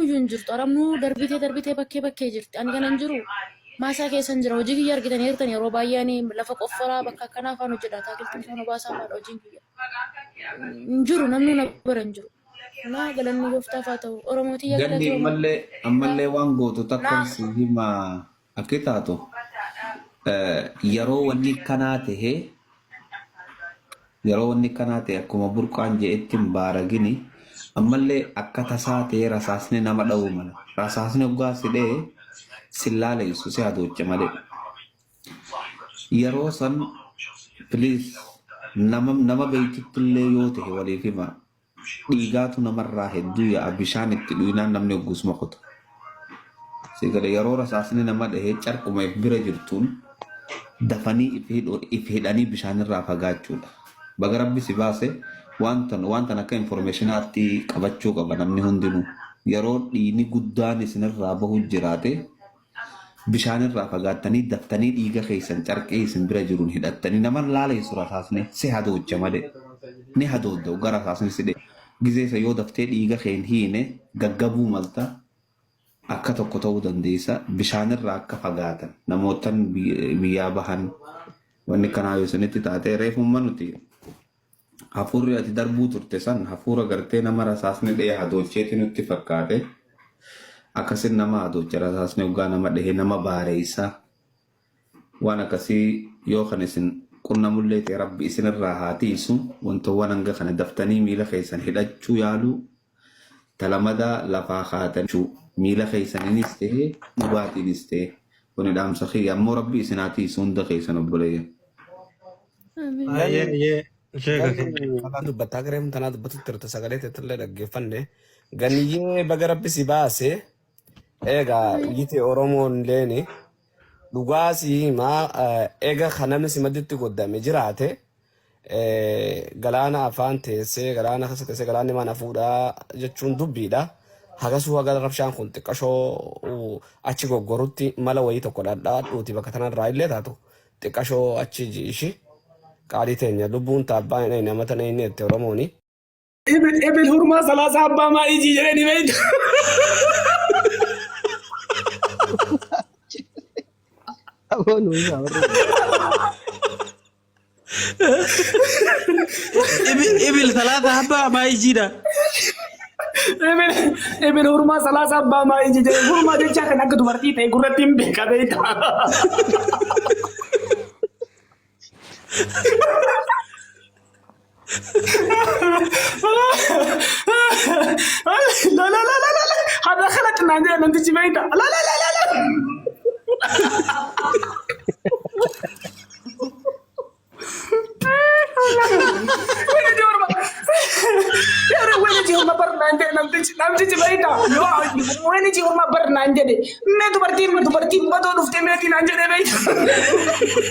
Aramnuyyuu hin jirtu. Aramnuu darbitee darbitee bakkee bakkee jirti. Ani kana hin jiru. Maasaa keessan jira. Hojii kiyya argitanii jirtan yeroo baay'ee ani lafa qofforaa bakka akkanaa afaan hojjedha. Ataakiltii bishaan obaasaa fa'aadha hojiin kiyya. Hin jiru namni na bara hin jiru. Naa galanni gooftaaf haa ta'u. Oromoo tiyya Ganni galatooma. ammallee ammallee waan gootu takkan Naa si hima akki taatu yeroo wanni kanaa tahee yeroo wanni kanaa ta'e akkuma burqaan je'etti hin baaragini ammallee akka tasaa ta'ee rasaasni nama dha'uu mala. Rasaasni hoggaa si dha'e si laalessu si hadoocha malee. Yeroo san please nama nama beeytutti illee yoo ta'e waliif himaa. Dhiigaatu namarraa hedduu yaa'a bishaan itti dhuynaan namni hogguusuma kuta. Si gale yeroo rasaasni nama dhahee carquma if bira jirtuun dafanii if hidhu if hidhanii bishaanirraa fagaachuudha. Baga rabbi si baase waan tan waan tan akka informationaatti qabachuu qaba namni hundinuu. Yeroo dhiigni guddaan isinirraa bahu jiraate Bishaan irraa fagaattanii daftanii dhiiga keessan carqii isin bira jiruun hidhattanii nama hin laaleessu rasaasni si hadoocha malee ni hadoodda hoggaa rasaasni si dhee gizee san yoo daftee dhiiga kee hin hiine gaggabuu malta akka tokko ta'uu dandeessa bishaan irraa akka fagaatan namoottan biyyaa bahan wanni kanaa yoo isinitti taate reefumma nuti Hafuurri ati darbuu turte san hafuura gartee nama rasaasni dha'e hadoocheeti nutti fakkaate. Akkasin nama hadoocha rasaasni hoggaa nama dhahe nama baareessa. Waan akkasii yoo kan isin qunnamullee ta'e rabbi isinirraa haa tiisu. Wantoowwan hanga kana daftanii miila keessan hidhachuu yaaluu talamadaa lafaa kaatanii miila keessaniinis ta'e dhugaatiinis ta'e kuni dhaamsa kiyya ammoo rabbi isin haa tiisu hunda keessan obboleeyyan. Amiin. Ayyee ayyee sheeka Ganni keenya. kalaan dubbattaa garee tanaa dubbatu turte sagalee teetillee dhaggeeffanne. Ganniyyee baga rabbi si baase egaa Amiin. biyyi Oromoon leeni dhugaa si himaa eega kan namni si madditti goddame jiraate galaana afaan teessee galaana keessa teessee galaanni mana fuudhaa jechuun dubbiidha. Hagasuu haga rabshaan kun xiqqashoo achi goggorutti mala wayii tokko dhadhaadhuuti bakka tanarraa illee taatu xiqqashoo achi ji'ishi qaalii teenya lubbuun taabbaa hin dhayne amata hin dhayne jette Oromooni. Ibil ibil hurmaa salaasaa abbaa maa ijii jedhee ni beekta. Aboo nu himaa warri kun. Ibil salaata abbaa maa ijiidha. Ibil ibil hurmaa salaasaa abbaa maa ijii jedhee hurmaa jechaa kan akka dubartii ta'e gurratti hin beeka beekta. La la la la la la. Hadha khalaq naan jedhe namtichi beekta. La la la la la. Wani jirma bar naan jedhe namtichi namtichi beekta. Yoo wani jirma bar naan jedhe mee dubartiin dubartiin badoo dhuftee meetii naan jedhe beekta.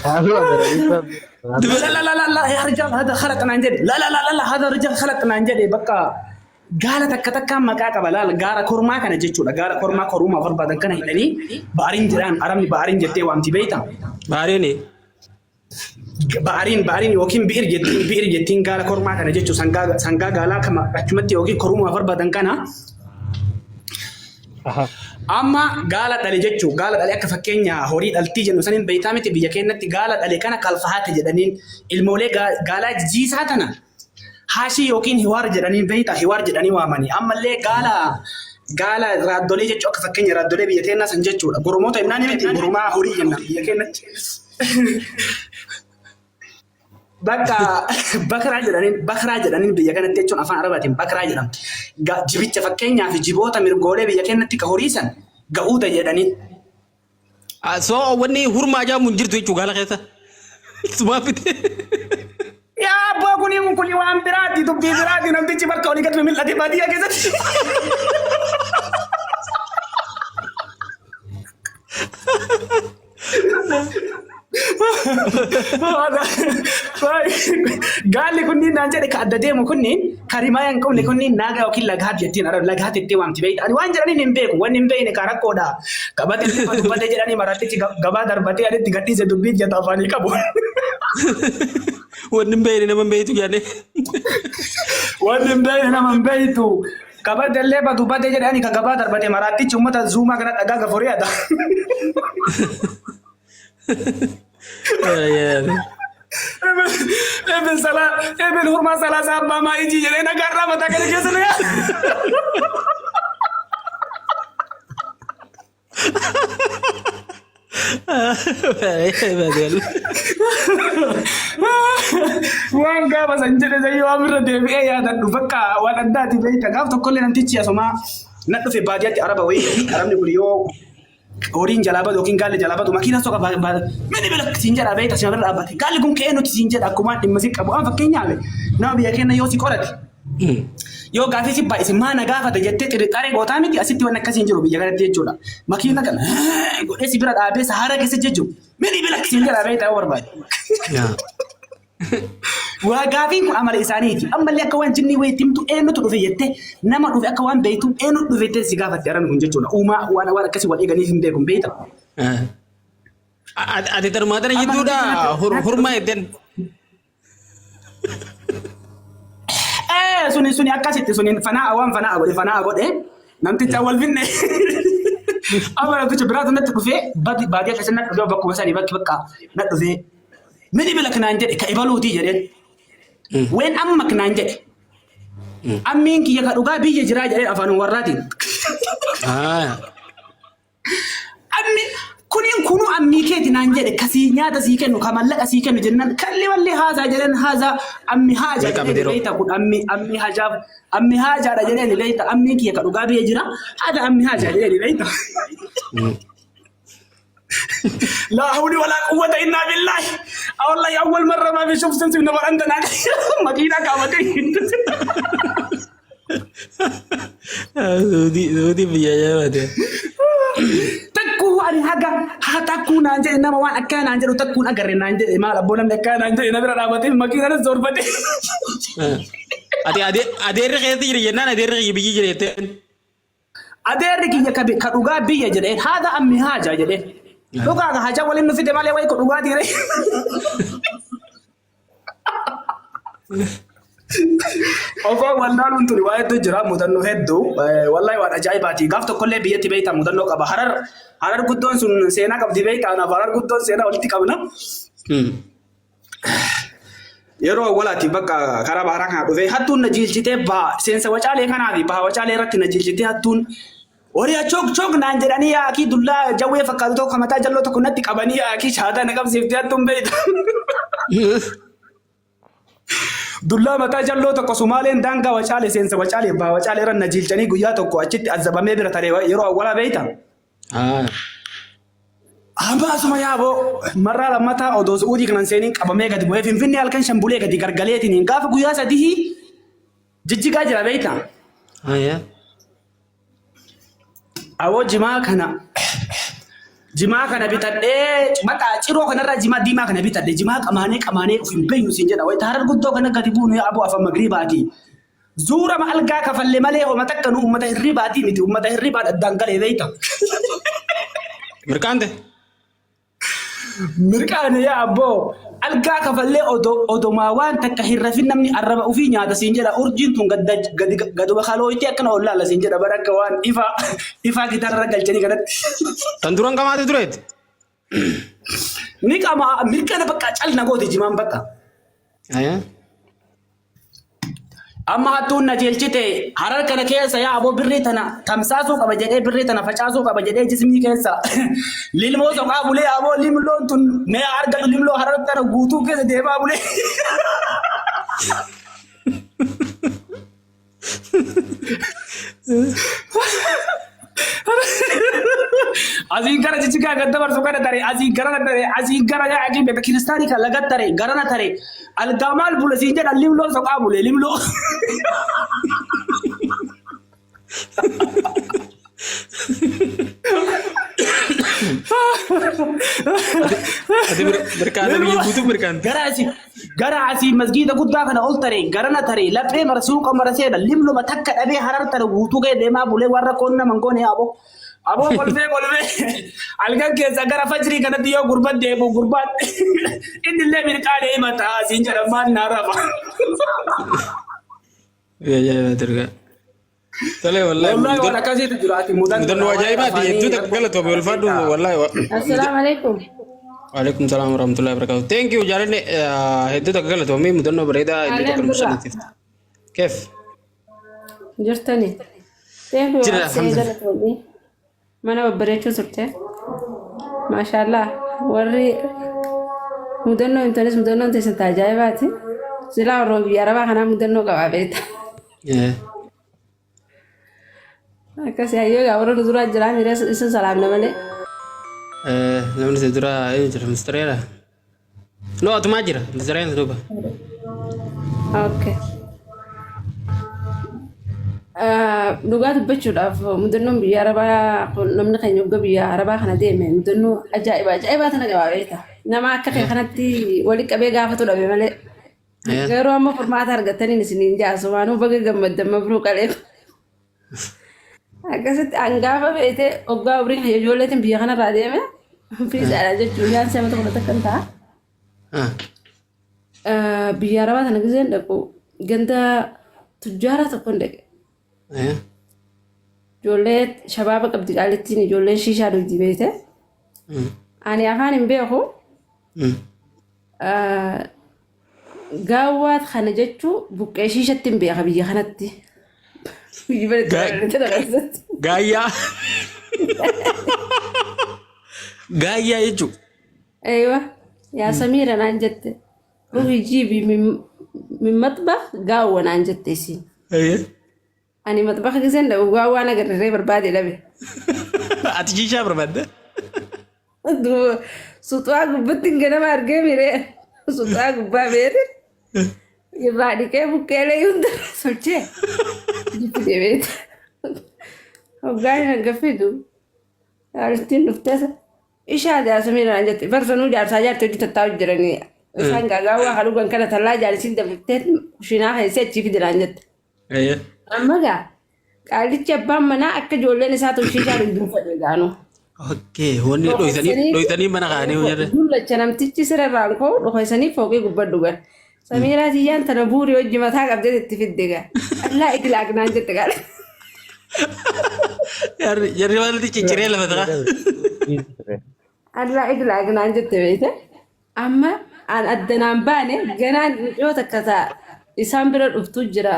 Haaluma gara La la la la la yaa rijaal hada khalaq naan jedhe la la la la la hada rijaal khalaq naan jedhe bakka gaala takka takkaan maqaa qaba laal gaara kormaa kana jechuudha gaara kormaa korumaa barbaadan kana hidhanii baariin jedhaan arabni baariin jettee waamti beekta. Baariini. Baariin baariin yookiin bi'ir jettiin bi'ir jettiin gaala kormaa kana jechuun sangaa sangaa gaalaa kama achumatti yookiin korumaa barbaadan kana Amma gaala dhale jechuun gaala dhale akka fakkeenya horii dhaltii jennu saniin beektaa miti biyya keenyatti gaala dhale kana kalfahaate jedhaniin ilmoolee gaalaa jiisaa tana haashii yookiin hiwaar jedhaniin beektaa hiwaar jedhanii waamanii ammallee gaala gaala raaddolee jechuu akka fakkeenya raaddolee biyya keenyaa san jechuudha goromoota himnaan miti goromaa horii jenna biyya keenyatti. Bakka bakraa jedhaniin bakraa jedhaniin biyya kanatti jechuun afaan arabaatiin bakraa jedhamti. Jibicha fakkeenyaaf jiboota mirgoolee biyya keenyatti ka horiisan ga'uuta jedhaniin. So wanni hurmaa jedhamu hin jirtu jechuudha gaala keessa. Sumaa fide. Yaa abbaa kuni kuni waan biraati dubbii biraati namtichi bakka olii gad mil'ate baadiyyaa keessatti. Gaalli kunniin naan jedhe ka adda deemu kunniin ka rimaa hin qabne kunniin naaga yookiin lagaat jettiin arab lagaat jettee waamti beekta. Ani waan jedhaniin hin beeku wanni hin beekne ka rakkoodha. Gabatee lafa dubbate jedhanii marattichi gabaa darbatee aditti gadhiise dubbii jata afaanii qabu. Wanni hin beekne nama hin beektu jedhanii. Wanni hin beekne nama hin beektu. Kabadallee badu bade jedhani ka gabaa darbate maraattichi uummata zuumaa kana dhagaa gaforee ata. Ebel salaa ebel hurmaa salaasaa abbaa maa ijii jedhee nagaa irraa mataa kana keessa na yaa. Waan gaafa san jedhe san yoo irra deebi'ee yaadadhu bakka waan addaati beekta gaaf tokkollee namtichi asumaa na dhufe baadiyyaatti araba wayii arabni kun yoo horiin jalaa badu yookiin gaalli jalaa badu makiinaa soqa mini bila siin jedha beekta si bira dhaabbate gaalli kun ka'ee nuti siin jedha akkuma dhimma si qabu aan fakkeenyaaf nama biyya keenya yoo si qorate yoo gaafii si baay'ise maa na gaafate jettee xirixxaaree gootaa miti asitti waan akkasii hin jiru biyya kanatti jechuudha. Makiina kana godhee si bira dhaabee sahara keessa jechuudha. Mini bila siin jedha beektaa yoo barbaade. Waa gaafiin kun amala isaaniiti. Ammallee akka waan jinnii wayiitti himtu eenyutu dhufe jettee nama dhufe akka waan beektu eenyutu dhufe jettee si gaafatti arabni kun jechuudha. Uumaa waan waan akkasii wal eeganiif hin beeku beekta. Ati tarumaa tana Amma jidduudha namtichi natti hurmaa eddeen. Ee suni suni akkasitti suni fanaa waan fanaa godhe fanaa godhe namticha wal finne. Amma namticha biraatu natti dhufee baadiyyaa keessa natti dhufee bakkuma sanii bakki bakka natti dhufee mini bila kanaan jedhe ka ibaluutii jedheen. Ween amma kanaan jedhe. Ammiin kiyya ka dhugaa biyya jiraa jedheen afaan warraatiin. Ammi kuniin kunuu ammii keeti naan jedhe ka sii nyaata sii kennu ka mallaqa sii kennu jennaan kalli malli haazaa jedheen haazaa ammi haajaa Welcome, jedheen Dero. beeyta kun ammi ammi hajaaf ammi haajaadha jedheen beeyta ammiin kiyya ka dhugaa biyya jira haadha ammi haajaa jedheen beeyta. لا حول ولا قوة إلا بالله والله أول مرة ما بشوف سمسم نبر أنت مدينة كامتين Suudii suudii biyya jabaate. Takkuu ani haga haa takkuu naan jedhe nama waan akkanaa naan jedhu takkuun agarre naan jedhe maal abboo namni akkanaa naan jedhe na bira dhaabatee makiinaan zorfate. Ati adeerri keessa jira jennaan adeerri kiyya biyyi jira jetteen. Adeerri kiyya ka dhugaa biyya jedheen haadha ammi haajaa jedheen. Dhugaa ka haajaa waliin nu fide malee wayi ka dhugaa dhiire. Ofoo wallaaluun tuni waa hedduu jira mudannoo hedduu wallahi waan ajaa'ibaati gaaf tokkollee biyyatti beektaa mudannoo qaba harar harar guddoon sun seenaa qabdi beektaa anaaf harar guddoon seenaa walitti qabna. Yeroo awwalaati bakka karaa baharaa kana dhufee hattuun na jiilchitee baha seensa wacaalee kanaa fi baha wacaalee irratti na jiilchitee hattuun horii chook chook naan jedhanii yaakii dullaa jawwee fakkaatu tokko mataa jalloo tokko natti qabanii yaakii shaataa na qabsiiftee hattuun beekta. Dullaa mataa jalloo tokko Sumaaleen daangaa wacaalee seensa wacaalee baha wacaalee irra na jiilchanii guyyaa tokko achitti azabamee bira taree yeroo awwalaa beekta. Amma asuma yaaboo marraa lammataa odoo su'uudii kanan seeniin qabamee gadi bu'ee Finfinnee halkan shan bulee gadi gargaleetiin gaafa guyyaa sadii jijjigaa jira beekta. Awoo jimaa kana bitadhee bakka ciroo kanarraa jimaa diimaa kana bitadhe jimaa qamaanee qamaanee of hin beeynu siin jedha wayita harar guddoo kana gadi buunu yaa aboo afaan magriibaati. Zuurama algaa kafalle malee homa takka nu ummata hirribaatii miti ummata hirribaan addaan galee beeyta. Mirqaante. Mirqaane yaa abboo algaa kafallee odomaa waan takka hin rafin namni arraba ofii nyaata siin jedha urjiin tun gaduma kalooyitee akkana ol laala siin jedha bara akka waan ifaa ifaa gitaarra galchanii kanatti. Tan duran qamaate tureet. Ni qama mirqaana bakka cal na goote jimaan bakka. Amma hattuun na jeelchite harar kana keessa yaa aboo birrii tana tamsaasuu qaba jedhee birrii tana facaasuu qaba jedhee jismii keessa lilmoo soqaa bulee aboo limloon tun mee argatu limloo harar tana guutuu keessa deemaa bulee. Asiin gara jijjigaa gad dabarsu kana tare asiin gara tare asiin gara yaa akii beeka kiristaanii kan laga tare garana tare algaa maal bule siin jedhan limloo soqaa bule limloo. Ati mirqaante biyya guutuu mirqaante. Gara asii masgiida guddaa kana ol tare garana tare laphee mara suuqa mara seena limluma takka dhabee harar tare guutuu ga'e deemaa bulee warra koon nama hin goone aboo. Aboo kolfee kolfee Halkan keessa gara fajrii kanatti yoo gurban deemu gurbaan inni illee mirqaanee himata siin jedha maal naa rafa. Ajaa'iba. Tole wallahi. Wallahi waan akkasiitu jira ati mudannoo. Mudannoo ajaa'ibaati hedduu takka galatoomi ulfaadhu wallahi. Assalamu alaikum. Waalaikum salaam warahmatullahi wabarakatuh. Thank you jaalanne hedduu takka galatoomi mudannoo bareedaa hedduu takka nu bashannansiifte. Keef? Jirtani. Thank you. Jira, Arsee alhamdulillah. galatoomi. Mana babbareechuu turte. Maashaallah. Warri mudannoo himtanis mudannoon teessan ajaa'ibaati. Silaa warra biyya arabaa kanaa mudannoo qabaa beekta. Akkasii hayyoo egaa warra nu duraa jiraa miira isin salaamna malee. Namni si dura eenyu jira? Mistireera. No atumaa jira. Mistireen si duuba. Okay. Dhugaa dubbachuudhaaf mudannoon biyya arabaa kun namni keenya waggaa biyya arabaa kana deeme mudannoo ajaa'iba ajaa'ibaa tana qabaa beekta. Nama akka kee kanatti walitti qabee gaafatu dhabe malee. Garuu amma furmaata argataniin isiniin jaasu waanuu baga gammaddan mabruu qalee. Akkasitti hangaafa beekte waggaa umriin kiyya ijoolleetiin biyya kanarraa deeme fiisaadha jechuun yaan seema tokko takka hin ta'a. Biyya arabaa tana giseen dhaqu ganda tujjaara tokko hin dhaqe. Ijoollee shabaaba qabdi qaalittiin ijoolleen shiishaa dhugdi beekte. Ani afaan hin beeku. Gaawwaa kana jechuu buqqee shiishatti hin beeka biyya kanatti. Biyyi bara itti tana keessatti. Gaayyaa. Gaayyaa jechuun. Eeywa yaa Samiira naan jette. Ruhi jiibi min matbakh gaawwa naan jette isiin. Ani matbakha giseen dhaqu gaawwaan agarree barbaade dhabe. Ati shiishaa barbaadde? Duuba suxaa gubbatti ganama argee miree suxaa gubbaa beete irraa dhiqee buqqeelee hunda solchee jitti deebi'eeti. Hoggaan hanga fidu jaartiin dhuftee ishaa jaarsa naan jette barsanuu jaarsaa jaartii hojii tattaa'u jiranii isaan gaagaawaa kan dhugan kana tallaa jaarsiin daftee kushinaa keessee achii fide naan jette. Amma gaa qaalichi abbaan manaa akka ijoolleen isaa tolchiisaa dhugduun fedhe gaanuu. Okay, wanni dhoysanii mana kaa'anii hojjetan. Dullacha namtichi sirarraan koo dhokaysanii fooqii gubbaa dhugan. Samiiraa tiyyaan tana buurii hojii mataa qabdee itti fidde gaa. Allaa igilaaq naan jette gaa. Jarri walitti cicciree lafa ta'a. Allaa igilaaq naan jette beekte. Amma an addanaan baane ganaan mucoo takka ta'a isaan bira dhuftu jira.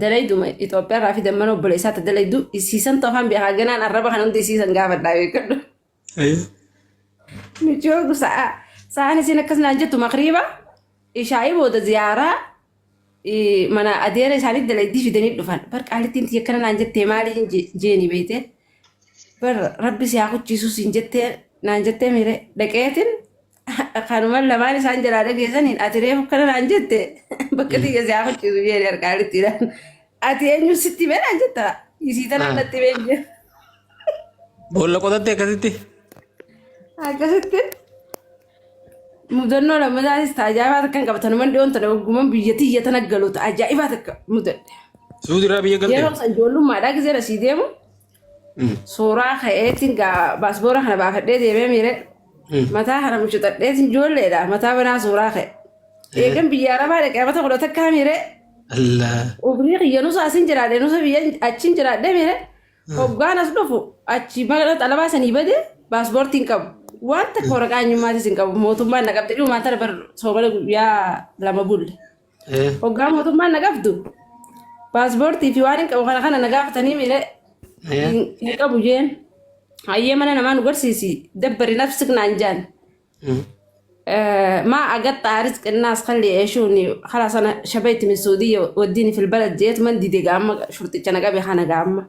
Dalayduma Itoophiyaa irraa fidan mana obboleessaatti dalaydu isiisan afaan beekaa ganaan arraba kana hundi isiisan gaafadhaa beekadhu. Mucoo sa'a sa'aan isin akkas naan jettu makriiba ishaa'ii booda ziyaaraa mana adeera isaanii dalaydii fidanii dhufan. Bar qaalittiin tiyya akkana naan jettee maaliin jeeni beekte. Bar rabbi si haa kuchiisu siin jettee naan jettee miire dhaqeetin kanuma lamaan isaan jalaa dhageessaniin ati reefu akkana naan jette bakka tiyya si haa kuchiisu jeeni harkaalittiidhaan. Ati eenyu sitti himee naan jetta isii tanaan natti himee hin jiru. Boolla qotatte akkasitti. Akkasitti mudannoo lammataanis ajaa'ibaa takka hin qabatan man dhiyoon tana ogummaan biyya tiyya tana galuuta ajaa'ibaa takka mudadhe. Suudiraa biyya galte. Yeroo san ijoollummaadhaa gisee asii deemu suuraa ka'eetiin gaa baasboora kana baafadhee deemee miire mataa kana mucuxadheetiin ijoolleedha mataa banaa suuraa ka'e. Eegan biyya arabaa dhaqee amata 11 miire Allah. Umrii kiyya nusa asin jiraadhe nusa biyya achin jiraadhe miire hoggaan as dhufu achi mana xalabaa sanii bade paaspoortii hin qabu. Waan takka waraqaa eenyummaatis hin qabu. Mootummaan na qabde dhumaan tana bar soomana guyyaa 2 bulle. Hoggaa mootummaan na qabdu paaspoortii fi waan hin qabu kana kana na gaafatanii miire hin qabu jeen. Hayyee mana namaa nu garsiisi dabbari nafsik naan jaan. ما أقطع رزق الناس خلي يعيشوني خلاص أنا شبيت من السعودية وديني في البلد جيت من دي قامة شرطي أنا قبي خانة قامة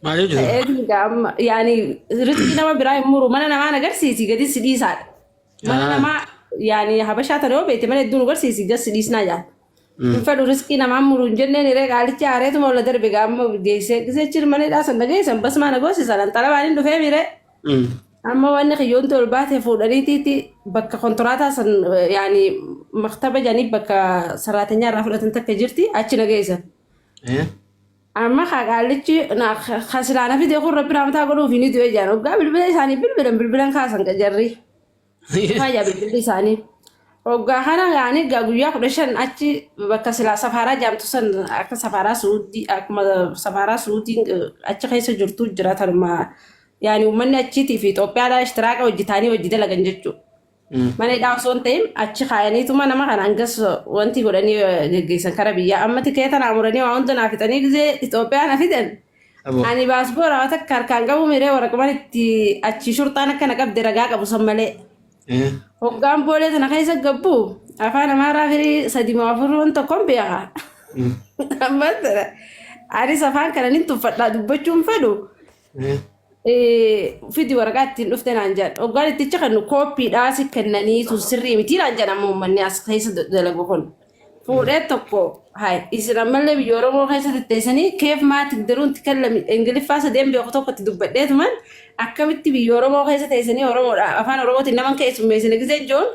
Maal jechuudha? قامة يعني رزقي نما براي مرو ما أنا ما أنا قرسيسي قدي سدي سال ما أنا ما يعني حبشة ترى بيتي ما يدون قرسيسي جس سدي سناجا فدو رزقي نما مرو جنة نرى قالت يا ريت ما ولا درب قامة جيسة جيسة تشير ما نداس نجيسة بس ما نقوسي سالن ترى بعدين دفع ميره Amma wanni kiyyoonti ol baate fuudhaniitiiti bakka kontoraataa san yaani maktaba jedhanii bakka saraatenyaa irraa fudhatan takka jirti achi na geessan. Amma qaallichi silaa na fide kun rabbi raamataa godhuuf ni du'e jaan. Hoggaa bilbila isaanii bilbilan bilbilan kaasan qajarri. Fayyaa bilbilli isaanii. Hoggaa kana yaani gaa guyyaa 15 achi bakka silaa safaaraa jaamtu san akka safaaraa Suudii akkuma safaaraa Suudiin achi keessa jirtu jira tanuma yaani uummanni achiitii fi Itoophiyaadhaa ishtiraaqa hojjetaanii hojii dalagan jechuudha. Mana hidhaa osoo hin ta'in achi kaayaniituma nama kana hangas wanti godhanii geggeessan kara biyyaa. Amma tikeeta naa muranii waa hunda naa fixanii gisee Itoophiyaa na fidan. Aboo. Ani baaspoora waan takka harkaan qabu miree waraqaan itti achi shurxaan akka na qabde ragaa qabu san malee. Hoggaan boolee tana keessa gabbu afaan Amaaraa firii sadi moo afur waan tokkoon beeka. Amma tana anis afaan kana nin tuffadhaa dubbachuun fedhu. Fidi waraqaa ittiin dhufte naan jedhan. Hoggaan itticha kennu kooppiidhaa si kennanii sun sirrii miti naan jedhan amma uummanni as keessa dalagu kun. Fuudhee tokko hay isin ammallee biyya Oromoo keessa tetteessanii keef maati daruun tikallami Ingiliffaa sadeen beeku tokko itti dubbadheetuman akkamitti biyya Oromoo keessa teessanii Oromoodha afaan Oromootiin naman keessummeessine gisee joon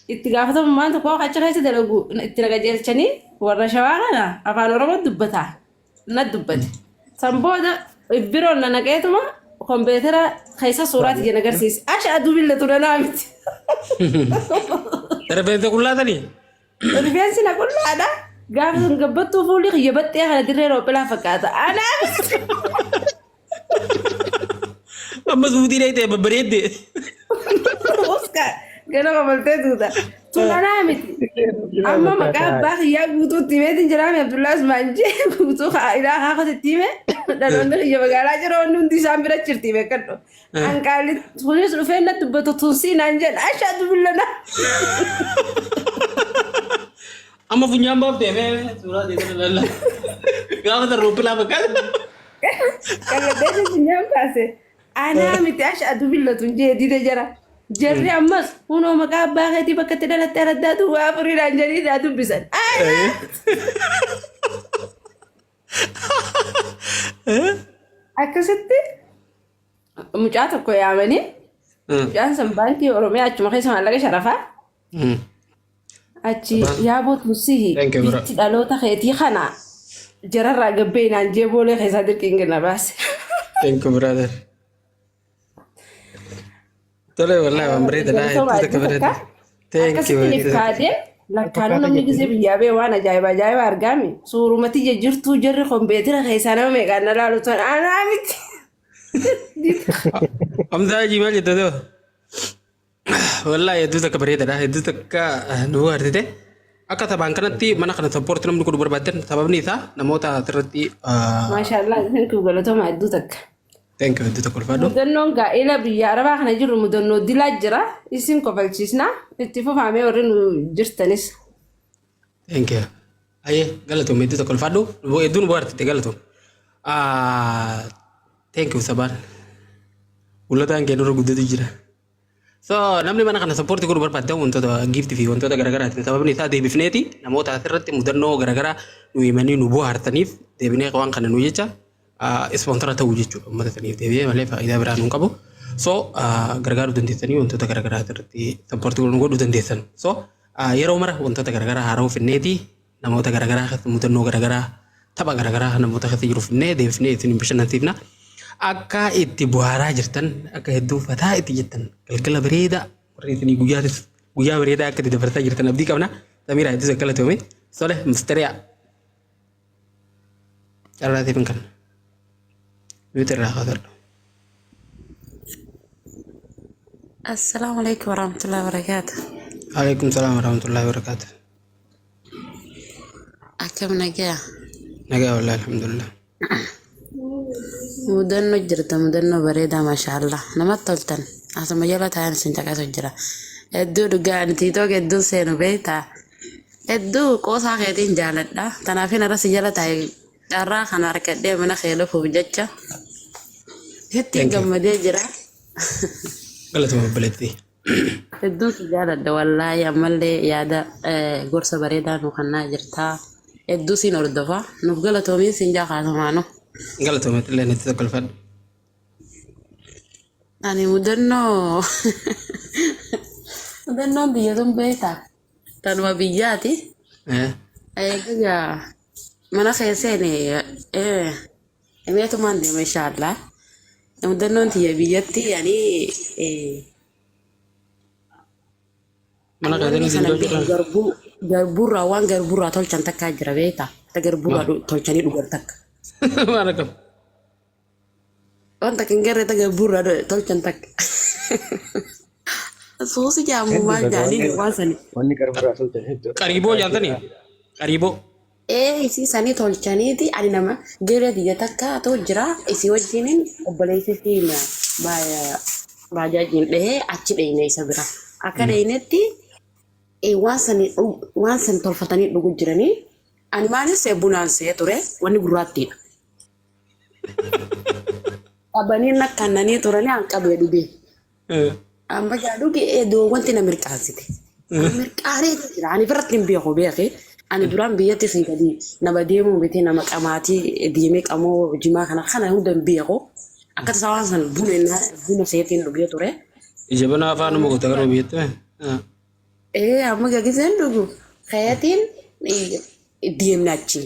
itti gaafatamummaan tokko achi keessa dalagu itti nagajeelchanii warra shawaa kana afaan Oromoo dubbataa na dubbate. San booda biroon na naqeetuma kompiitara keessa suuraa tiyya na agarsiise. Asha aduu billatu na naa miti. Rifeensa qullaa tanii? Rifeensi na qullaadha. Gaafa sun gabbattuu fuulli kiyya baxxee kana dirree roophilaa fakkaata. Anaa miti. Amma suutii dheeytee babbareedde. Uska gana kamaltee tuuta. Tun anaa miti. Amma maqaa abbaa kiyyaa guutuutti himeetiin jiraame Abdullaa Usmaan jee guutuu ilaa haafatitti hime dhaloonni kiyya magaalaa jira wanni hundi isaan bira jirti beekadhu. Anqaalli kunis dhufee na dubbatu tunsii naan jedha ashaatu billana. Amma funyaan baaftee mee suuraa ta'e kana lalla. Gaafa san rooppilaa fakkaata. Qalladee funyaan baase. Anaa miti ashaatu billatu jee dide jara. Jarri ammas hunoo maqaa abbaa keetii bakka itti dhalatte araddaatu waa afuriidhaan jedhii naa dubbisan. Anaa akkasitti mucaa tokko yaamanii mucaan san baankii Oromiyaa achuma keessa maallaqa sharafaa achi yaaboo tunsii Thank you, bro. bitti dhaloota keetii kana jararraa gabbee naan jee boolee keessaa dirqiin ganna baase. Thank you, brother. Tole wallahi waan bareedaadha. Galatooma Hedduu takka hedduu bareeda. takka. Thank you. Akkasitti Hedduu takka. ifkaadee lakkaanuu namni gisee biyyaa bee waan ajaa'iba ajaa'iba argaami. Suurumatti jijjiirtuu jarri kompiitara keessaa nama meeqaan na laalu tan anaa miti. Hamzaa Hajii maal jetta ta'u? Wallahi hedduu takka bareedaadha. Hedduu takka nu artite. Akka taphaan kanatti mana kana sappoorti namni godhu barbaaddan sababni isaa namoota asirratti Maashaallah thank you galatooma hedduu takka. Thank you hedduu takka ulfaadhu. Mudannoon gaa'ela biyya arabaa kana jiru mudannoo dilaa jira. Isin kofalchiisna. Itti fufaamee warri nu jirtanis. Thank you. Ayyee galatoom hedduu takka ulfaadhu. Hedduu nu bohaartite galatoom. Thank you sabaan. Mul'ataan kee nurra guddatu jira. So namni mana kana sappoortii godhu barbaaddan wantoota giiftii fi wantoota garaagaraatiin sababni isaa deebifneeti namoota asirratti mudannoo garaagaraa nu himanii nu bohaartaniif deebinee waan kana nu jecha ispoonsara ta'uu jechuudha uummata saniif deebi'ee malee faayidaa biraa nu hin qabu. So gargaaruu dandeessanii wantoota garaagaraa asirratti sappoortii nu godhuu dandeessan. So yeroo mara wantoota garaagaraa haara'uu finneeti namoota garaagaraa keessa mudannoo garaagaraa tapha garaagaraa namoota keessa jiru finnee deebifnee isin bashannansiifna. Akka itti bohaaraa jirtan akka hedduu fataa itti jettan galgala bareedaa warri isinii guyyaatis guyyaa bareedaa akka itti dabarsaa jirtan abdii qabna. Samiiraa hedduu galatoome. Sole mustariyaa. Carraatiif hin kenna. Nuti irraa kaasadhu. Assalamu alaikum warahmatullahi wabarakatuh. Alaikum salaam warahmatullahi wabarakatuh. Akkam nagaa. Nagaa wallahi alhamdulillah. Mudannoo jirta mudannoo bareedaa maashaallah namatti toltan asuma jala taa'an isin caqasu jira. Hedduu dhugaa ani tiitook hedduu seenu beektaa. Hedduu qoosaa keetiin jaaladha. Tanaafin irra si jala taa'e carraa kana argadhee mana kee dhufuuf jecha ittiin Thank you. gammadee jira. Galatuma obboleettii. Hedduu si jaaladha wallaahi ammallee yaada gorsa bareedaa nu kennaa jirtaa. Hedduu siin hordofa. Nuuf galatoomiin siin jaa kaasumaanu. Galatuma illee natti tokkolfadhu. Ani mudannoo mudannoon biyya tun beektaa? Tanuma biyyaati. Egaa Mana kee seene himeetumaan deema inshaallah. Mudannoon tiyya biyyatti ani Mana ani keessatti wanni sana isin beeku tolchuudhaan. garbuu garbuurraa waan garbuurraa tolchan takkaa jira beektaa? Ta garbuurraa tolchanii dhugan takka. Maal akkam? Wanta kan garee ta garbuurraa tolchan takka. Suusi jaamu maal Hedduudha jaaniin wanni waan sani. wanni garburaa tolchan hedduudha. Qariiboo jaaltanii? Qariiboo. Ee isii sanii tolchaniiti ani nama garee biyya takka ta'u jira isii wajjiniin obboleessi keenya baajaajiin dhahee achi dheyne isa bira. Akka dheynetti waan sani waan san tolfatanii dhugu jiranii ani maalis bunaan see ture wanni gurraattiidha. Qabanii nakkannanii turanii an qabee dhugee. Amma gaa dhuge eedoo wanti na mirqaansite. Ani mirqaanee jira. Ani biratti hin beeku beeke. Ani duraan biyyatti sin gadi nama deemuu miti nama qamaatii deemee qamoo jimaa kana kana hunda hin beeku. Akka tasaa waan san buna buna seetiin dhugee ture. Ija banaa afaan nama goota garuu biyyatti. Ee amma gagiseen dhugu kayatiin deemne achi.